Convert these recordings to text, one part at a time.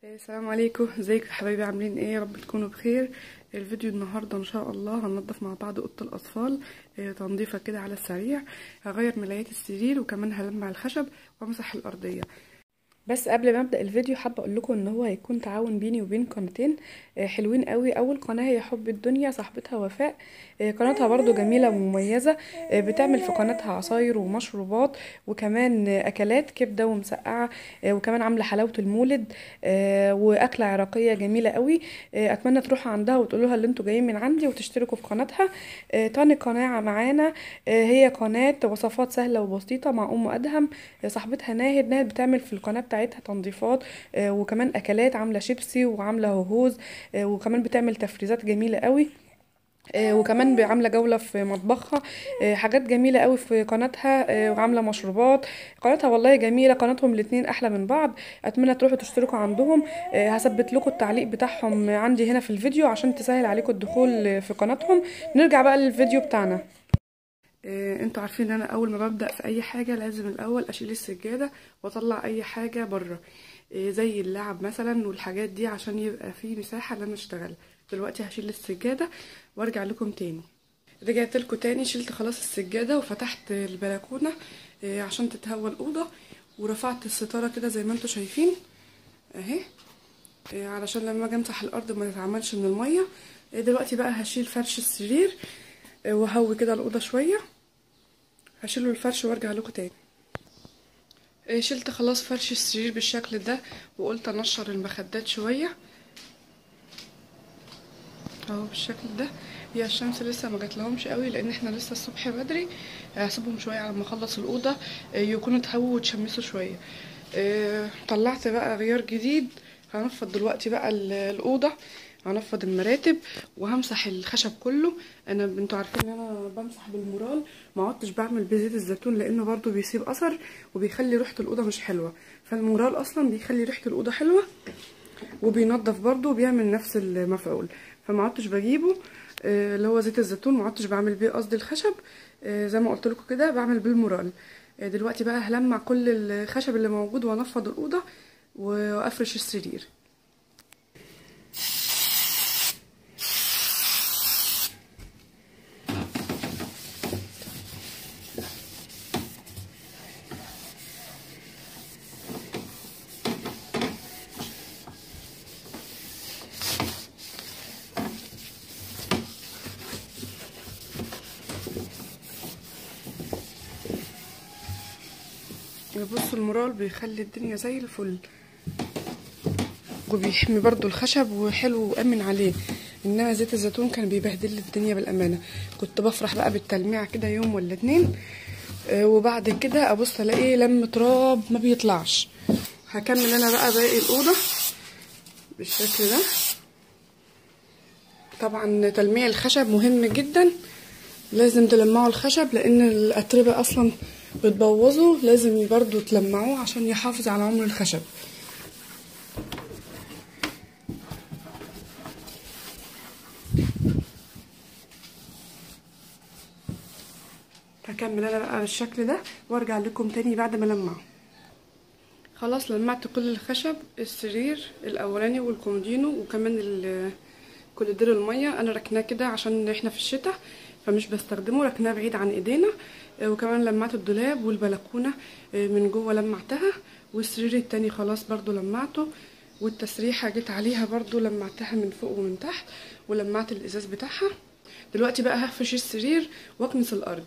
السلام عليكم، ازيكم يا حبايبي؟ عاملين ايه؟ يا رب تكونوا بخير. الفيديو النهارده ان شاء الله هننضف مع بعض اوضة الاطفال، تنظيفه كده على السريع. هغير ملايات السرير وكمان هلمع الخشب وامسح الارضية. بس قبل ما ابدا الفيديو حابة اقول لكم ان هو هيكون تعاون بيني وبين قناتين حلوين قوي. اول قناة هي حب الدنيا، صاحبتها وفاء، قناتها برضو جميلة ومميزة، بتعمل في قناتها عصاير ومشروبات وكمان اكلات كبده ومسقعه، وكمان عامله حلاوة المولد واكله عراقية جميلة قوي. اتمنى تروحوا عندها وتقولوا لها اللي انتوا جايين من عندي وتشتركوا في قناتها. تاني قناة معانا هي قناة وصفات سهلة وبسيطة مع ام ادهم، صاحبتها ناهد. ناهد بتعمل في القناة بتاعتها تنظيفات وكمان اكلات، عامله شيبسي وعامله هوهوز، وكمان بتعمل تفريزات جميلة قوي، وكمان عامله جولة في مطبخها، حاجات جميلة قوي في قناتها، وعامله مشروبات. قناتها والله جميلة، قناتهم الاثنين احلى من بعض. اتمنى تروحوا تشتركوا عندهم. هثبت لكم التعليق بتاعهم عندي هنا في الفيديو عشان تسهل عليكم الدخول في قناتهم. نرجع بقى للفيديو بتاعنا. انتوا عارفين ان انا اول ما ببدأ في اي حاجة لازم الاول اشيل السجادة واطلع اي حاجة بره، زي اللعب مثلا والحاجات دي، عشان يبقى في مساحة ان انا اشتغل. دلوقتي هشيل السجادة وارجع لكم تاني. رجعت لكم تاني، شلت خلاص السجادة وفتحت البلكونة عشان تتهوى الأوضة، ورفعت الستارة كده زي ما انتوا شايفين اهي، علشان لما اجي امسح الارض ما تتعملش من المية. دلوقتي بقى هشيل فرش السرير وهوي كده الأوضة شوية. هشيله الفرش وارجع لكم تاني. شلت خلاص فرش السرير بالشكل ده، وقلت انشر المخدات شوية اهو بالشكل ده. هي الشمس لسه ما جاتلهمش قوي لان احنا لسه الصبح بدري، هسيبهم شوية على ما اخلص الاوضة يكونوا اتهووا وتشمسوا شوية. طلعت بقى غيار جديد، هنفض دلوقتي بقى الاوضة، هنفض المراتب وهمسح الخشب كله. انا انتوا عارفين ان انا بمسح بالمورال، ما عدتش بعمل بزيت الزيتون لانه برضو بيسيب اثر وبيخلي ريحه الاوضة مش حلوة، فالمورال اصلا بيخلي ريحه الاوضة حلوة وبينظف برضو وبيعمل نفس المفعول، فما عدتش بجيبه اللي هو زيت الزيتون، ما عدتش بعمل بيه قصدي الخشب، زي ما قلت لكم كده بعمل بالمورال. دلوقتي بقى هلمع كل الخشب اللي موجود وانفض الاوضة وافرش السرير. بصوا المورال بيخلي الدنيا زي الفل، وبيحمي برضو الخشب وحلو وامن عليه. انما زيت الزيتون كان بيبهدل الدنيا بالامانة، كنت بفرح بقى بالتلميع كده يوم ولا اتنين، وبعد كده ابص الاقي لم تراب ما بيطلعش. هكمل انا بقى باقي الاوضة بالشكل ده. طبعا تلميع الخشب مهم جدا، لازم تلمعوا الخشب لان الاتربه اصلا بتبوظه، لازم برضو تلمعوه عشان يحافظ على عمر الخشب. هكمل انا بقى بالشكل ده وارجع لكم تاني بعد ما لمعة. خلاص لمعت كل الخشب، السرير الاولاني والكومودينو وكمان كوليدير المية، انا ركناه كده عشان احنا في الشتاء فمش بستخدمه، ركناه بعيد عن ايدينا. وكمان لمعت الدولاب والبلكونه من جوه لمعتها، والسرير التاني خلاص برضو لمعته، والتسريحه جيت عليها برضو لمعتها من فوق ومن تحت، ولمعت الازاز بتاعها. دلوقتي بقى هفرش السرير واكنس الارض.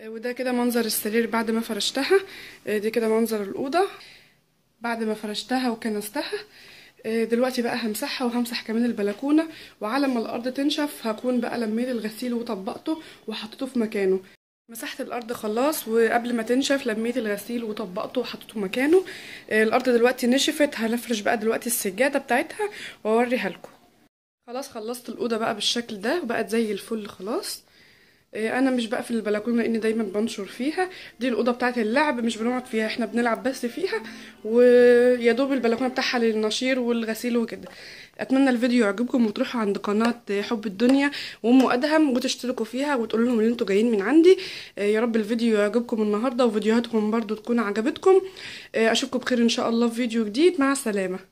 وده كده منظر السرير بعد ما فرشتها، دي كده منظر الاوضة بعد ما فرشتها وكنستها. دلوقتي بقى همسحها وهمسح كمان البلكونه، وعلى ما الارض تنشف هكون بقى لميت الغسيل وطبقته وحطيته في مكانه. مسحت الارض خلاص، وقبل ما تنشف لميت الغسيل وطبقته وحطيته مكانه. الارض دلوقتي نشفت، هنفرش بقى دلوقتي السجادة بتاعتها واوريها لكم. خلاص خلصت الاوضة بقى بالشكل ده وبقت زي الفل خلاص. انا مش بقفل البلكونه لان دايما بنشر فيها، دي الاوضة بتاعه اللعب مش بنقعد فيها، احنا بنلعب بس فيها، ويا دوب البلكونه بتاعها للنشير والغسيل وكده. اتمنى الفيديو يعجبكم، وتروحوا عند قناة حب الدنيا وام ادهم وتشتركوا فيها وتقولوا لهم ان انتوا جايين من عندي. يا رب الفيديو يعجبكم النهارده، وفيديوهاتهم برضو تكون عجبتكم. اشوفكم بخير ان شاء الله في فيديو جديد. مع السلامة.